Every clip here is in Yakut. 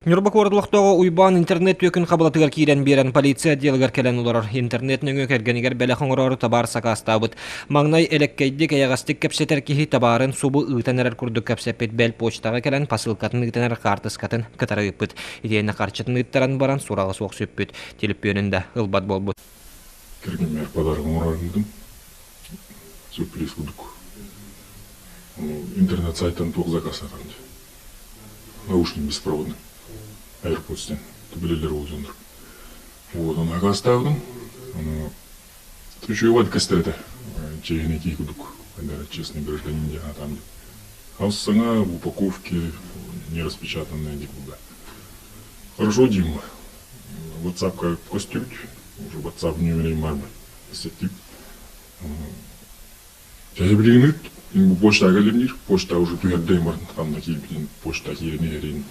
Ньурба куорат олохтооҕо Уйбаан интернет түөкүн хабалатыгар киирэн биэрэн полиция отделыгар кэлэн олорор. Интернет нөҥүө кэргэнигэр бэлэх оҥороору табаар сакаастаабыт. Маҥнай элэккэйдик, эйэҕэстик кэпсэтэр киһи табаарын субу ыытан эрэр курдук кэпсэппит, бэл почтаҕа кэлэн посылкатын ыытан эрэр хаартыскатын кытары ыыппыт. Итиэннэ харчытын ыыттаран баран сураҕа суох сүппүт. Телепүөнүн да ылбат буолбут. Кэргэммэр подарок оҥорор гынным. Сюрприз курдук. Интернет сайтан туох заказтатан дии. Наушник беспроводный. AirPods диэн. Билэллэр ол дьоннор. Вот, ону заказтаабытым. Ону үчүгэй кэстэр этэ. Чиэһинэй киһи курдук. Честный гражданин диэн аатаам диэн. Хас саҥа в упаковке не распечатанная диэн булда. Хорошо, Дима. WhatsApp-ка көстүбүт. Уже WhatsApp нөмерин бар Сеттик. Чэ, билигин почтаҕа кэллим Почта уже түһэрдэйм баран ханна киирбитин почта киирэн иһэрин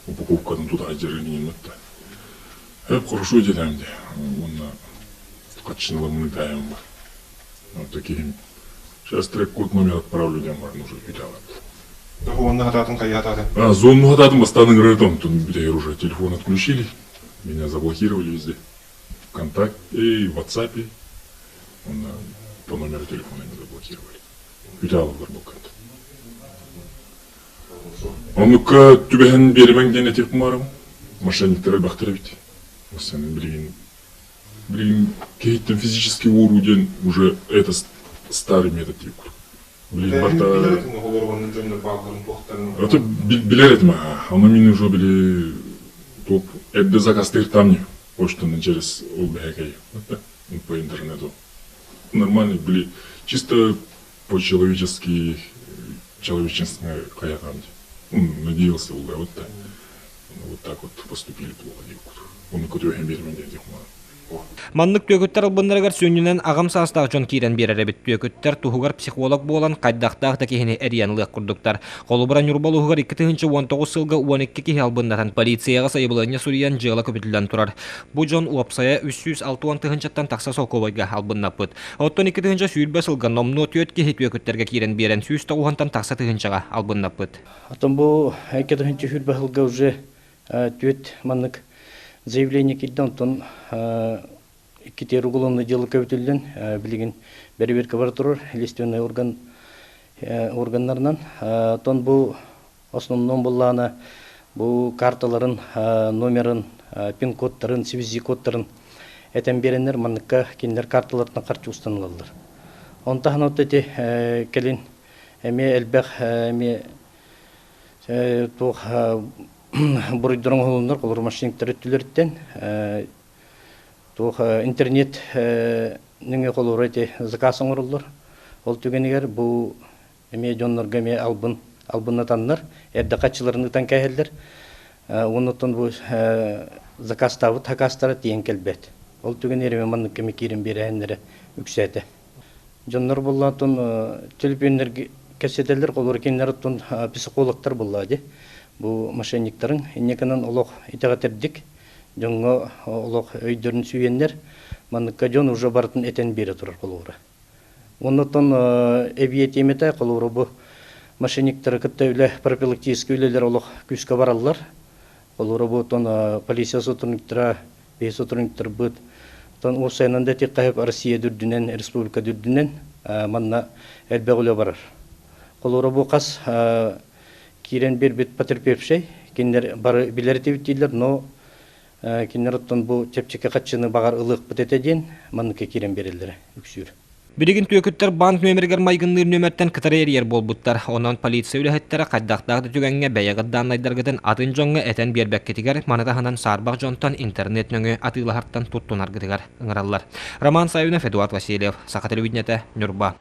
упаковкатын тута сылдьарын иһин да. Эп хорошо диэтэм дии. Уонна хаччыналаммын ытаайым бар. Вот таким. Сейчас трек-код номер отправлю диэн баран уже үтэ Уонна хатаатын хайа хатаатын? А, зону хатаатын бастаан ыҥырар онтон бүтэр уже телефон отключили. Меня заблокировали везде. ВКонтакте, в WhatsApp. Онно по номеру телефона не заблокировали. Үтэ алаллар булкант. Оннукка түбэһэн биэримэҥ диэн этиэх баарым. Мошенниктар элбэхтэр эбит. Сен билигин билигин киһиттэн физический уоруу диэн уже это старый метод диир курдук. Билигин барта Это билэр этим Ону мин уже били топ эрдэ заказтыыр там не почтаны через ол бэһэкэй по интернету. Нормально были чисто по-человечески человеческая каятам. Надеялся вот так. Вот так вот поступили плохо. Оны көтөһөн бермен диэн Маннык түөкүттэр албыннарыгар сүнньүнэн аҕам саастаах дьон киирэн биэрэр эбит. Түөкүттэр туһугар психолог буолан, хайдахтаах да киһини эрийэн ылыах курдуктар. Холобура, Ньурба улууһугар 2019 сылга 12 киһи албыннатан, полицияҕа сайабылыанньа суруйан дьыала көбүтүллэн турар. Бу дьон уопсайа 360 тыһыынчаттан тахса солкуобайга албыннаппыт. Оттон 2020 сылга номнуо түөрт киһи түөкүттэргэ киирэн биэрэн 190-тан тахса тыһыынчаҕа албыннаппыт. Оттон бу 2020 сылга уже түөрт маннык заявление киирдэ, онтон иккитигэр уголовное дело көбүтүллэн, билигин бэрэбиэркэ бара турар следственный орган органнарынан. Оттон бу основном буллаана бу карталарын номерын, пин-кодтарын, CVC-кодтарын этэн биэрэннэр манныкка кинилэр карталарынан харчы устан ылаллар. Онтон таһынан ити кэлин эмиэ элбэх эмиэ туох буруйдарын оҥоһулуннар олор мошенниктар өттүлэриттэн туох интернет нөҥүө холобура ити заказ оҥороллор. Ол түгэнигэр бу эмиэ дьоннорго эмиэ албын албыннатаннар эрдэ хаччыларын ытан кээһэллэр. Оннуттан бу заказтаабыт хакаастара тиийэн кэлбэт. Ол түгэнигэр эмиэ маннык кэми киирэн биэрээһиннэрэ үксээтэ. Дьоннор буллаатун төлөпүөннэргэ кэпсэтэллэр, холобура кинилэр оттон психологтар буллаа дии. Бу мошенниктарыҥ инньэ гынан олох итэҕэтэрдик дьоҥҥо олох өйдөрүн сүүйэннэр манныкка дьон уже барытын этэн биэрэ турар холобура. Оннуттан эбии тиэмэтэ холобура бу мошенниктары кытта үлэ профилактическай үлэлэр олох күүскэ бараллар. Холобура бу оттон полиция сотрудниктара биһи сотрудниктарбыт оттон уопсайынан да этиэххэ Россия үрдүнэн, республика үрдүнэн манна элбэх үлэ барар. Холобура бу хас киирэн биэрбит потерпевший кинилэр бары билэр этибит дииллэр, но кинилэр оттон бу чэпчэки хаччыны баҕар ылыахпыт этэ диэн манныкка киирэн биэрэллэрэ үксүүр. Билигин түөкүттэр банк нүөмэригэр майгынныыр нүөмэртэн кытары эрийэр буолбуттар. Онон полиция үлэһиттэрэ хайдахтаах да түгэҥҥэ бэйэҕит дааннайдаргытын атын дьоҥҥо этэн биэрбэккитигэр, маны таһынан саарбах дьонтон интернет нөҥүө атыылаһартан туттунаргытыгар ыҥыраллар. Роман Саввинов, Эдуард Васильев, Саха телевидениетэ, Ньурба.